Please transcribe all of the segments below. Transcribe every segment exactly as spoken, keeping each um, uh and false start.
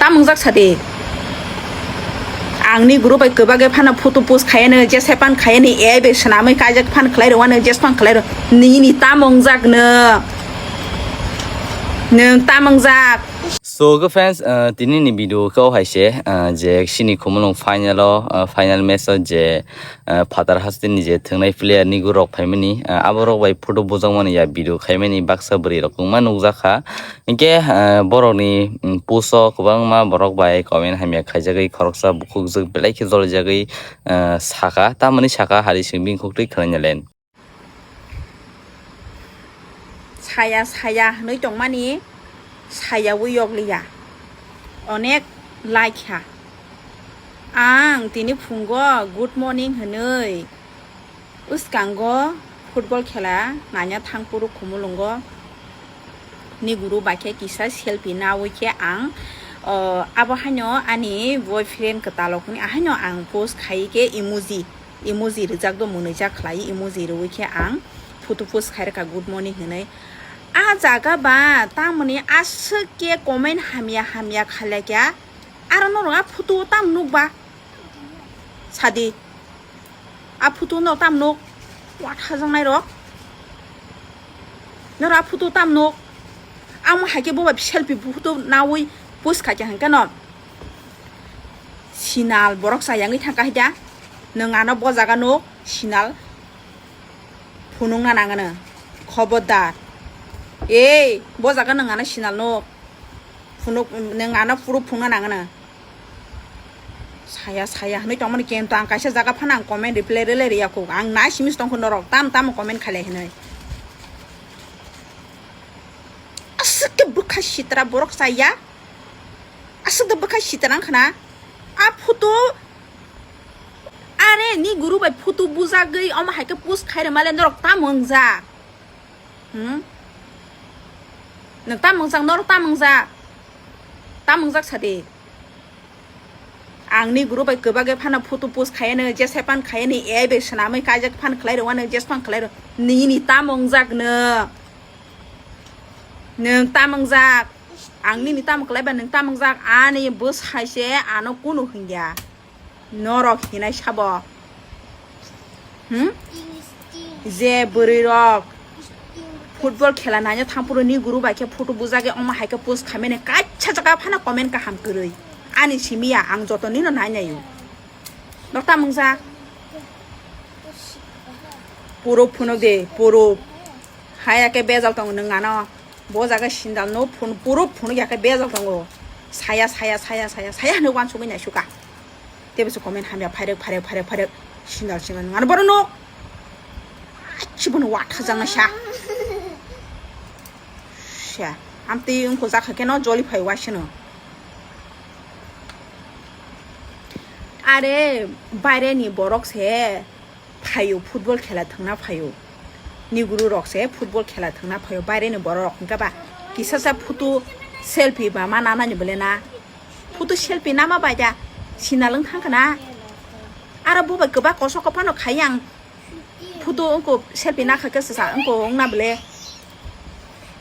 Tamung jak sadi. Ang ni guru bai kwbagwi phano photo post khayano, jese pan khayani, A I bai swnamwi kaijak phan khlai rwano, jes pan khlai rw-, nini tamung jak no. Nwng tamung jak. So, okay, fans, uh, tini ni video kau hai se, uh, je sini khumulung final o, uh, final match o je, uh, Phatar Hasti ni je thwngnai player ni gurok phaimani, uh, abo rok bai photo bujak mani ya video khaimani baksa bwrwi rok wngma nukjak kha. Hinkhe, uh, borok ni, um, post o kwbangma borok bai comment hamya khaijagwi khoroksa bukhukjwk belai khe jolijagwi, uh, saka, tamoni saka hari simi bini khuktwi khwlaina len. Saya, saya hwnwi tongmani, sayawi yokliya. Onek laikha. Ang tini phungo good morning hwnwi bwskango football khela naina thangphuru Khumulwngo ni guru bai khe kisa selfie nawi khe ang, o, abo haino ani boyfriend kwtalrok hwnwi ahaino ang post khai khe emoji. Emoji rijak do mwnwijak khlai, emoji rwui khe ang photo post khai rwkha good morning hwnwi. A jaga ba tamoni aswk khe comment hamya hamya khailai kha, aro norok a photo o tam nukba? Sadi, a photo no tam nuk? Wathajaknai rok, norok a photo tam nuk? Amo hai khe bo bai selfie photo nawi post khai kha hwnkhe no. Sinal borok chayangwi thangkha hida. Nwng ano bo jaga nuk, sinal phunukna nangano. Khobodar. Ei, bo jaga nwng ano sinal nuk. Phunuk, nwng ano phuru phunukna nangano. Saya, saya hwnwi tongmani kento ang kaisa jaga phano ang comment reply rwlai rwya kho. Ang nai simi se tongkho norok tam tamo comment khailai hwnwi. Aswk khe bwkha sitra borok chaya. Aswk da bwkha sitra wngkha na? A photo, are ni guru bai photo bujagwi omo hai khe post khai rwmale norok tamo wngjak? Hmm? Nwng tamo wngjak, norok tamo wngjak? Tamo wngjak sadi. Ang ni guru bai kwbagwi phano photo post khayano, jese pan khayani, A I bai swnamwi kaijak phan khlai rwano, jes pan khlai rw-, nini tamo wngjak nwng? Nwng tamo wngjak? Ang nini tamo khlai ba nwng tamo wngjak? Ani bwsai se ano kunu hwngya. Norok hinai sabo. Hmm? Je bwrwi rok football khela naina thangphuru ni guru bai khe photo bujagwi omo hai khe post khaimani kaisa jaga phano comment kaham kwrwi. Ani simi ya, ang joto nino nai naio. Nok tamo wngjak? Puro phunuk de, puro. Haya khe bejal tongo nwng ano. Bo jaga sindal no phun-, puro phunuk ya khe bejal tongo. Saya, saya, saya, saya, saya hwnwi uansugwi naisuka. Teibo se comment hamya phairek, phairek, phairek, phairek. Sindal, sindal nwng ano borok no. Achi bono watha jang sa. Sa. Amtwi wngkho jakha khe no joli phai waisano. Are baire ni borok se phaio, football khela thwngna phaio. Ni guru rok se football khela thwngna phaio, baire ni borok rok hwnkhe ba kisa sa photo selfie ba ma nanani bole na. Photo selfie nama bai da sinal wng thang khana. Aro bo bai kwbak kosok phano khai ang. Photo wngko selfie nakha khe sa wngko wngna bole.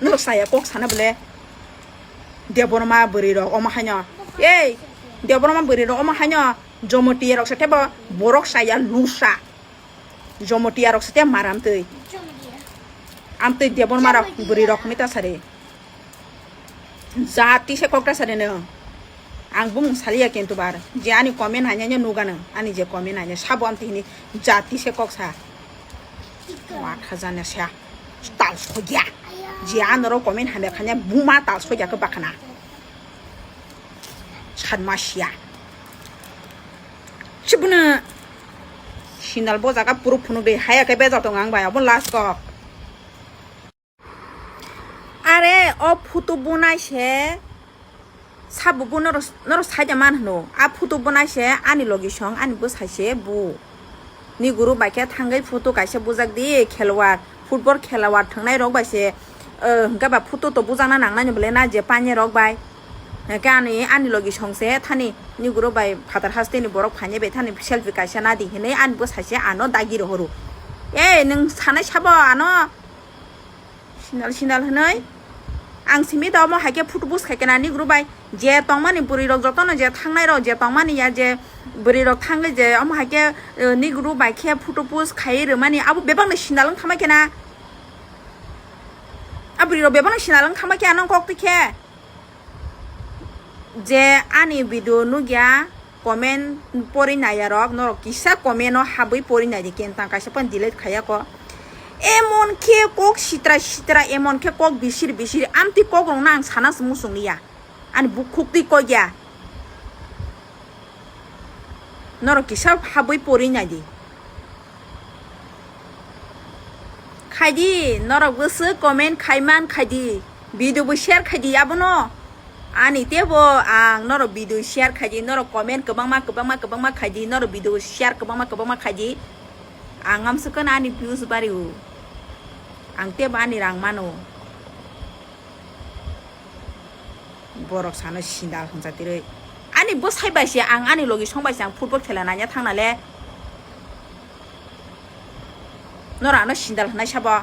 Norok saya kok sana bole. Debbarma bwrwi rok omo haino. Ei, Debbarma bwrwi rok omo haino. Jomotiya rok se tebo borok saya lusa. Jomotiya rok se te maram twi. Amtwi Debbarma rok bwrwi rok hwnwi ta sari. Jati se kok ta sari no. Ang bumung saliya kintu bar. Je ani comment hanya nya nuga no. Ani je comment hanya sabo amtwi hini jati se kok sa. Watha jana sa. Tal sogya. Je anoro comment hanya khanya buma tal sogya ke bakna. Sanma siya. Chibuna. Sindal bo jaga puro phunuk de haya ke bejak tong ang bai abo last kok. Are o photo bunai se sabo bo noro noro saida man hwno. A photo bunai se ani logi song ani bwsai se bu. Ni guru bai khe thangwi photo kaisa bujak di khelwar. Football khela wathangnai rok bai se, eh, hwnkhe ba photo to bujakna nangnai ni bwle na je paine rok bai. Hwnkhe ani, ani logi song se thani ni guru bai phatar haste ni borok phainai bai thani selfie kaisa nadi hinwi ani bwsai se ano dagi rohoro. Ei, nwng sanai sabo ano sindal sindal hinwi. Ang simi da omo hai khe photo post khai khe na ni group bai je tongmani bwrwi rok jotono je thangnai rok je tongmani ya je bwrwi rok thangwi je omo hai khe, eh, ni group bai khe photo post khai rwmani abo bebak ni sinal wng thangma khe na. A bwrwi rok bebak ni sinal wng thangma khe ano kok twi khe. Je ani video nukya, comment pori naya rok, norok kisa comment o habwi pori nai di, kentang kaisa phano delete khaya ko. Emon khe kok sitra sitra, emon khe kok bisir bisir, amtwi kok rok no ang sana se muchung liya. Ani bukhuk twi kok ya. Norok kisa habwi pori nai di. Khaidi, norok bwswk comment khaiman khaidi, video bo share khaidi abono. Ani tebo ang norok video share khaidi, norok comment kwbangma, kwbangma, kwbangma khaidi, norok video share kwbangma, kwbangma khaidi. Ang amsukon ani views bari o. Ang tebo ani rang mano. Borok sano sindal hwnsa tirwi. Ani bwsai bai se ang ani logi song bai se ang football khela nanya thangna le. Nora ano sindal hwnai sabo.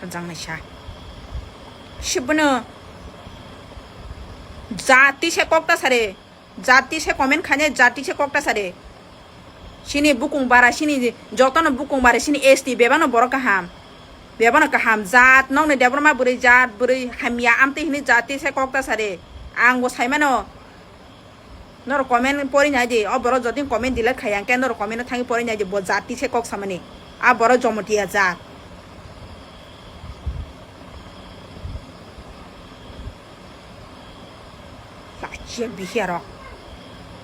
Hajang nai sa. Sibono. Jati se kok ta sare. Jati se comment khainai, jati se kok ta sare. Sini bukung bara, sini jotono bukung bara, sini S T bebano borok kaham. Bebano kaham jat, nokni Debbarma bwrwi jat, bwrwi hamya amtwi hini jati se kok ta sare. Ang bo saimano. Norok comment pori nai di, o borok jodi comment delete khai yang khe norok comment thangwi pori nai di, bo jati se kok samani. A borok Jomotia jat. Lachia bihia rok.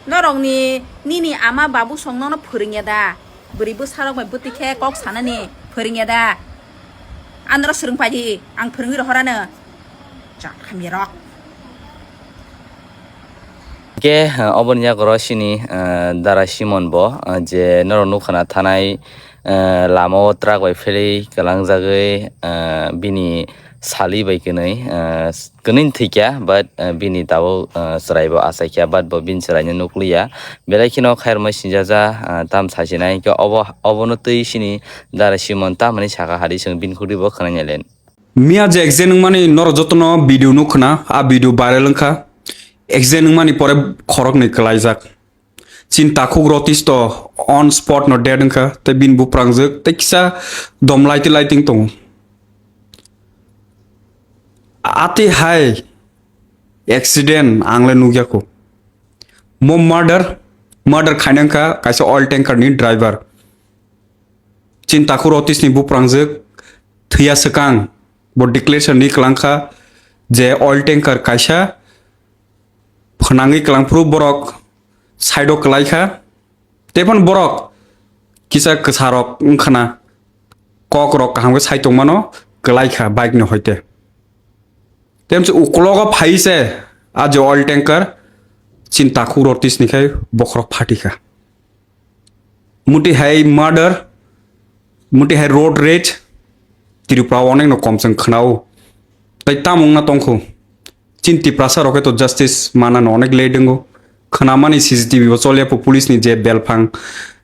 Norokni nini ama babu song nono phwrwngya da? Bwrwi bwsarok bai bwtwi khe kok sanani phwrwngya da? Anoro swrwng paidi, ang phwrwngwi rohorano. Chak hamya rok. Ke, eh, oboni yago ro sini, eh, Dara Simon bo, eh, je norok nukha na thanai, eh, lama o truck bai pherwi kwlangjagwi, eh, bini sali bai kwnwi, eh, kwnwi thwikya, but, eh, bini tabuk, eh, chwrai bo achaikya, but bo bini chwraino nukliya. Belai kheno khairokma sinjaja, eh, tam sasinai hinkhe obo, obono twi sini Dara Simon tamani saka hari chwng bini khukri bo khwnai nailen. Miya je accident wngmani norok jotono video nukha na, a video viral wngkha. Accident wngmani pore khoroknwi kwlaijak. Chini takhuk Rotis to on spot no dead wngkha, tei bini buprangjwk tei kisa dom lighting lighting tongo. Ati hai accident ang le nukya kho. Mo murder, murder khaina wngkha kaisa oil tanker ni driver. Chini takhuk Rotis ni buprangjwk thwiya swkang bo declaration ni kwlangkha je oil tanker kaisa phnangwi kwlangphuru borok side o kwlaikha. Tei phano borok kisa kwsarok wngkhana kokrok kaham khe sai tongmano kwlaikha bike ni hoite. Tei mse uklogo phai se a je oil tanker chini takhuk Rotis ni khai bokhorok phatikha. Muti hai murder, muti hai road rage, Tripura o onek no kom chwng khwnao. Tai tamo wngna tongkhu. Chini Tiprasa rok khe to justice mana no onek late wngo. Khwnamani C C T V bo choliya pho police ni je belphang,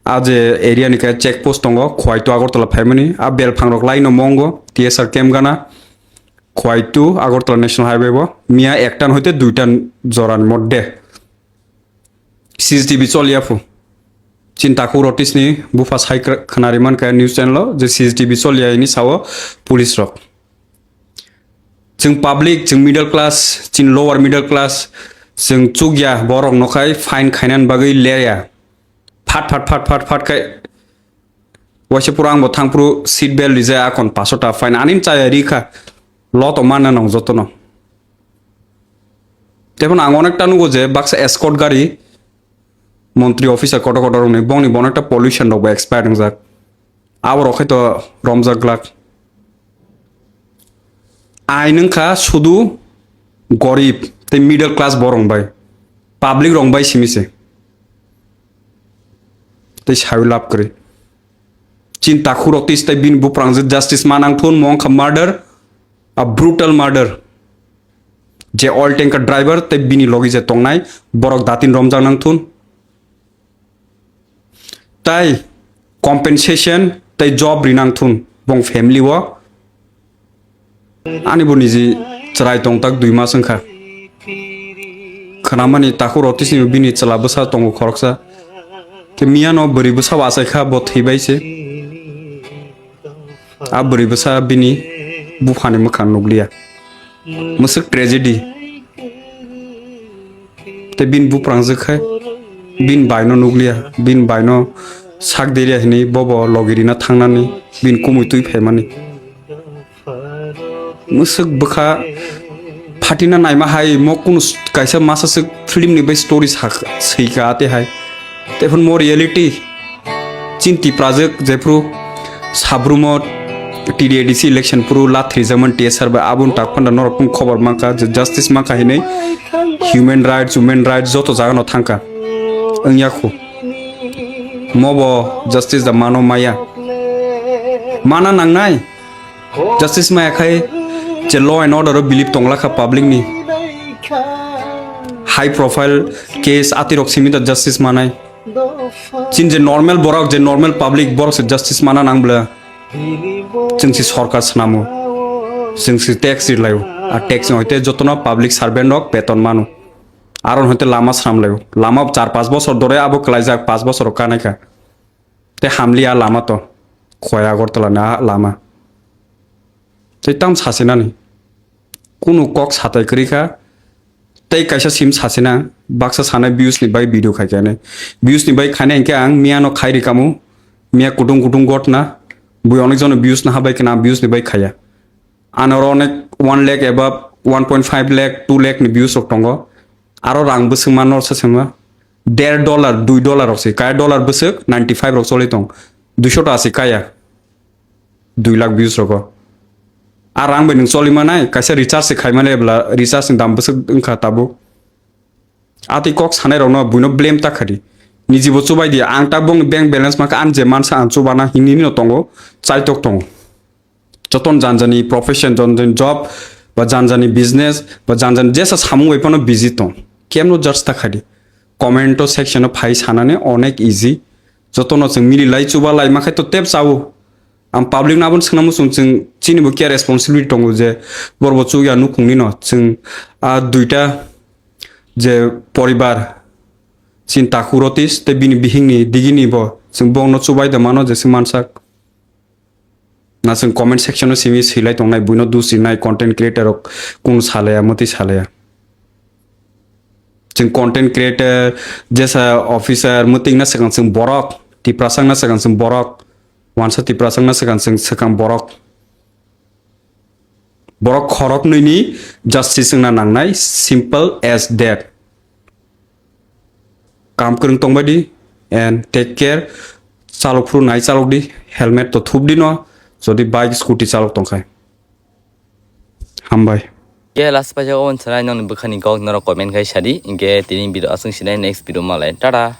a je area ni khe check post tongo, Khwaitu Agartala phaimani. A belphang rok lai no mongo, T S R camp gana, Khwaitu Agartala National Highway bo. Miya ekta hoite duita jora ni moddhe. C C T V choliya pho. Chini takhuk Rotis ni bupha sai kra-, khwnari mankha news channel o je C C T V choliya hini sao police rok. Chwng public, chwng middle class, chini lower middle class, chwng chukya borok no khai fine khainan bagwi leya. Phat, phat, phat, phat, phat khai waisa pura ang bo thangphuru seat belt rijak akon paso ta fine ani chaya rikha. Lo to manna nang jotono. Tei phano ang onekta nugo je baksa escort gari montri officer kotor kotor rokni bongni bo onekta pollution rok bo expire wngjak. Abo rok khai to romjak glak. Ain wngkha sudu gorib tei middle class borok bai, public rok bai simi se. Tei sawi lab kwrwi. Chini takhuk Rotis tei bini buprangjwk justice ma nang thun, mo wngkha murder, a brutal murder. Je oil tanker driver tei bini logi je tongnai borok datin romjak nang thun. Tai compensation tei job rinang thun bong family o. Ani bo niji chwrai tong tak dui mas wngkha. Khwnamani takhuk rok tisini bini chwla bwsa tongo khoroksa. Khe miyano bwrwi bwsa achai kha bo thwibai se. A bwrwi bwsa bini buphani mwkhang nukliya. Mwswk tragedy. Tei bini buprangjwk khai bini baino nukliya, bini baino sak deriya hinwi bobo logi rina thangnani bini kumui twi phaimani. Mwswk bwkha phatina naima hai mo kunu s-, kaisa masa swk film ni bai story sak-, swika ate hai. Tei phano mo reality chini Tiprajwk jephru sabrumo T D A D C election phuru lathri jaman T S R bai aboni tak phano norok tong khobor mankha je justice mankha hinwi human rights, women rights joto jagano thangkha. Wngya khu. Mobo justice da mano maya. Mana nangnai. Justice maya khai je law and order o believe tongla kha public ni. High profile case atirok simi da justice manai. Chin je normal borok, je normal public borok se justice mana nang bwle. Chwng si sorkar swnamo. Chwng si tax ri laio. A tax ni hoite jotono public servant rok beton mano. Aron hoite lama swnam laio. Lama char panch bosor dore abo kwlaijak, panch bosor kanai kha. Te hamliya lama to. Khoya Agartala ni a lama. Tei tam sasinani. Kunu kok satai kwrwi kha. Tei kaisa sim sasina baksa sanai views ni bai video khai kha hinwi. Views ni bai khaina hinkhe ang miya no khai rikamu. Miya kutung kutung gotna. Bui onek jono views naha bai khna views ni bai khaya. Ano oro onek one lakh above, one point five lakh, two lakh ni views rok tongo. Aro rang bwswk ma nor sa sima. Der dollar, dui dollar rok se. Kaya dollar bwswk ninety five rok choli tong. Duiso ta se kaya. Dui lakh views rogo. A rang bai nwng choli manai, kaisa recharge se khai mani bwla, recharge ni dam bwswk wngkha tabuk. A tei kok sanai rokno buino blame ta khadi. Nijibo chubai di, ang ta bongni bank balance mankha, ang je mansa ang chubana hinwi no tongo, chaitok tongo. Joton janjani profession, janjani job, ba janjani business, ba janjani jesa samung bai phano busy tong. Kemno judge ta khadi. Comment o section o phai sanani onek easy. Jotono chwng mili lai chuba lai makhai to tep chao. Ang public no aboni swnamo chwng, chwng chini bo kya responsibility tongo je borbo chukya nukhungni no chwng a duita je poribar chini takhuk Rotis tei bini bihikni digini bo chwng bongno chubai da mano jese mansak. Na chwng comment section o simi swilai tongnai buino dusinai content creator rok kung salaya mwtwi salaya. Chwng content creator, jesa officer, mwtwngna swkang chwng borok, Tiprasangna swkang chwng borok, wansa Tiprasangna swkang chwng swkang borok. Borok khoroknwini justice wngna nangnai, simple as that. Kam kwrwng tongbai di and take care. Chalok phuru nai chalok di, helmet to thup di no, jodi bike scooty chalok tongkhai. Hambai. Ke last paisa o wansanai nongni bwkhani kok norok comment khai sadi, hinkhe tini video aswng sinai next video malai. Tata.